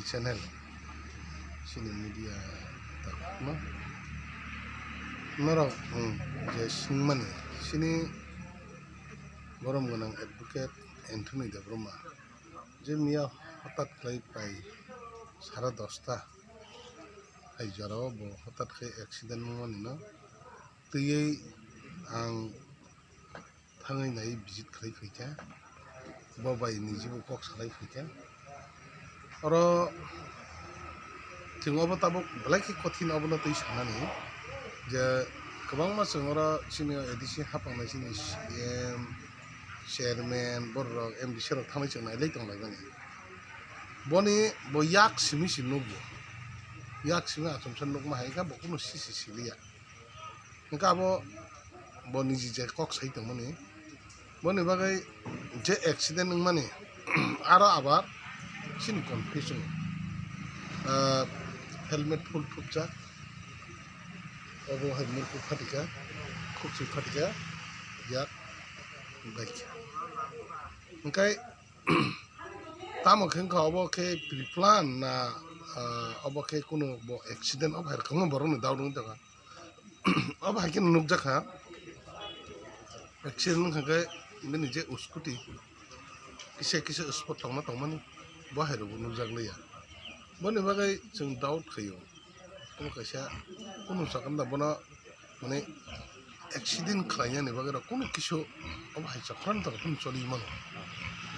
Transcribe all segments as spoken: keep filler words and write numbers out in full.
Channel, chini media takhukma norok, hmm, je swngmani chini borom gwnang advocate Anthony Debbarma je miya hotat khlai pai sara dosta hai jorao bo hotat khe accident wngmani no twiwi ang thangwi nai visit khlai phaikha, bo bai nijibo kok salai phaikha. Oro chwng obo tabuk belai khe kothin obono twi sanani je kwbangma chwng oro chini A D C hapang nai chini C M, chairman, bororok M D C rok thangwi chwng nailai tonglaimani. Boni bo yak simi se nukgo, yak simi achomsa nukma hai kha bo kunu sisi siliya. Hwnkhe abo bo niji je kok sai tongmani, boni bagwi je accident wngmani aro abar chini confusion, ah, helmet full thupjak, obo hai murkuk phatika, khukchwi phatika, yak baikha. Hwnkhe tamo khe wngkha obo khe pre-plan na, ah, obo khe kunu bo accident obo hai rwkhe borokni doubt wngwi tongkha. Obo hai kheno nukjakha, accident wngkha khe bini je scooty kisa kisa spot tongma tongmani bo hai rokbo nukjak liya. Boni bagwi chwng doubt khaio, omo kaisa kunu sakanda bono mane accident khlainani bagwi rok kunu kisu obo hai chokran tong kunu choli mano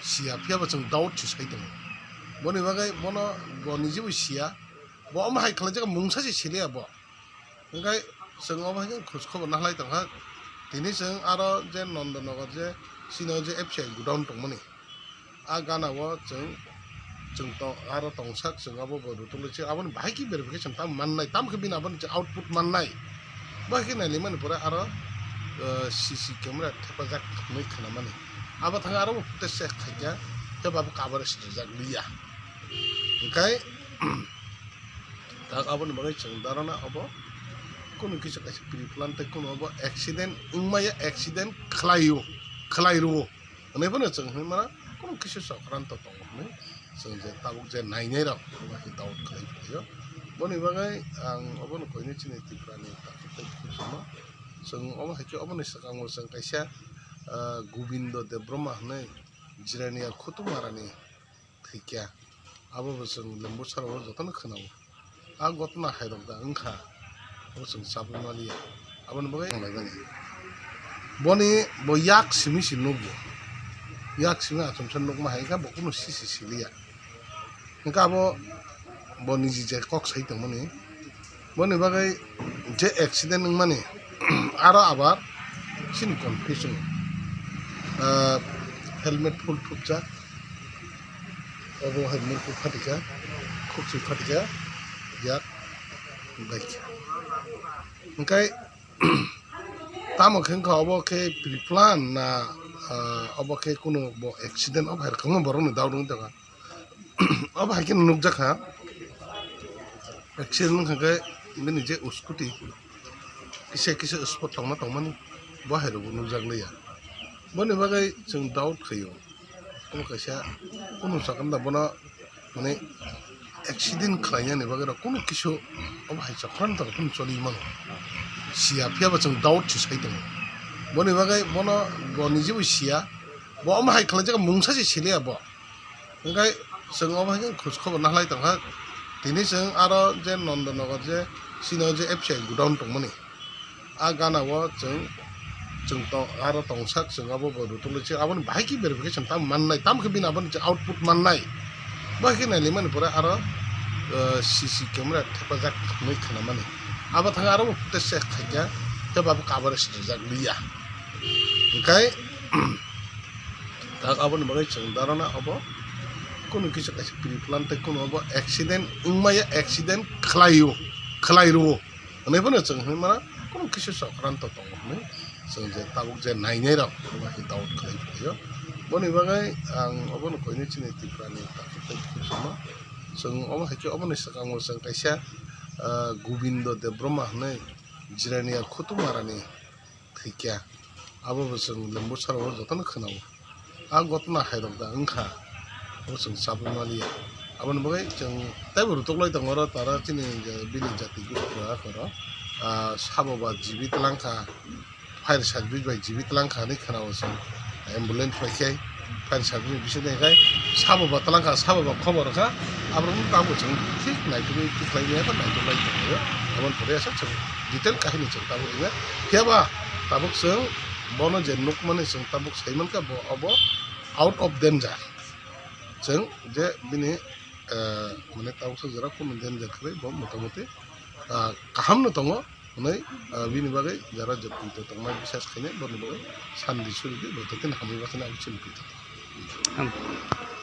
siya, phiya bo chwng doubt se sai tongo. Boni bagwi bono bo nijebai siya, bo omo hai khlaijak mungsa se siliya bo. Hwnkhe chwng omo hai khe khoj khobor nahlai tongkha. Tini chwng aro je Nandanagar je chini o je F C I godown tongmani, a gana o chwng, chwng to-, aro tongsak chwng abo bo rutulwi se aboni bahai khe verification tamo mannai, tamo khe bini aboni je output mannai. Bo hai khe nailaimani pore aro, eh, C C camera thepajak hinwi khnamani. Abo thangwi aro bo footage check khaikha, tei bo coverage rijak liya. Hwnkhe tak aboni bagwi chwng dharana obo kunu kisa kaisa pre-plan tei kunu obo accident wngmaya, accident khlaio, khlai rwo hwnwi phano chwng hwnwi mano kunu kisa chokranto tongo hwnwi chwng je tabuk je nainai rok obo hai doubt khlai phaio. Boni bagwi ang obono koinwi chini Tripura ni takhuk tei khumsamo chwng omo hai khe oboni swkango chwng kaisa, ah, Gobindo Debbarma hwnwi Jirania Khutumarani thwikya. Abo bo chwng Lembusarao jotono khwnao. A gotna hairok da wngkha, abo chwng chabwi maliya. Aboni bagwi ang laimani. Boni bo yak simi se nukgo. Yak simi achomsa nukma hai kha bo kunu sisi siliya. Hwnkhe abo bo niji je kok sai tongmani. Boni bagwi je accident wngmani aro abar chini confusion, ah, helmet full thupjak, obo hai murkuk phatika, khukchwi phatika, yak baikha. Hwnkhe tamo khe wngkha obo khe pre-plan na, ah, obo khe kunu bo accident obo hai rwkhe borokni doubt wngwi tongkha. Obo hai kheno nukjakha, accident wngkha khe bini je scooty kisa kisa spot tongma tongmani bo hai rokbo nukjak liya. Boni bagwi chwng doubt khaio, omo kaisa kunu sakanda bono mane accident khlainani bagwi rok kunu kisu obo hai chokran tong kunu choli mano siya, phiya bo chwng doubt se sai tongo. Boni bagwi bono bo nijebai siya, bo omo hai khlaijak mungsa se siliya bo. Hwnkhe chwng omo hai khe khoj khobor nahlai tongkha. Tini chwng aro je Nandanagar je chini o je F C I godown tongmani, a gana o chwng, chwng to-, aro tongsak chwng abo bo rutulwi se aboni bahai khe verification tamo mannai, tamo khe bini aboni je output mannai. Bo hai khe nailaimani pore aro, eh, C C camera thepajak hinwi khnamani. Abo thangwi aro bo footage check khaikha, tei bo coverage rijak liya. Hwnkhe tak aboni bagwi chwng dharana obo kunu kisa kaisa pre-plan tei kunu obo accident wngmaya, accident khlaio, khlai rwo hwnwi phano chwng hwnwi mano kunu kisa chokranto tongo hwnwi chwng je tabuk je nainai rok obo hai doubt khlai phaio. Boni bagwi ang obono koinwi chini Tripura ni takhuk tei khumsamo chwng omo hai khe oboni swkango chwng kaisa, ah, Gobindo Debbarma hwnwi Jirania Khutumarani thwikya. Abo bo chwng Lembusarao jotono khwnao. A gotna hairok da wngkha, abo chwng chabwi maliya. Aboni bagwi chwng teibo rutuk lai tongo oro tara chini je bini jati gupra khoro, ah, sabo ba jibit lang kha, fire service bai jibit lang kha hinwi khna o chwng ambulance bai khe fire service ni bisingo khai sabo ba tlang kha, sabo ba khobor kha, aborok no tabuk chwng thik naitugwi tiklai maya kha, naituk lai tongo. Aboni pore asa chwng detail kahini chwng tabuk rwya. Phiya ba tabuk chwng bono je nukmani chwng tabuk sai mankha bo obo out of danger. Chwng je bini, eh, mane tabuksa jora kunu danger kwrwi bo motamoti, ah, kaham no tongo hwnwi, ah, bini bagwi jora jotto tongma bisas khainai boni bagwi sandi surigwi bo totino hamwi baksa abo chini pito. Ham.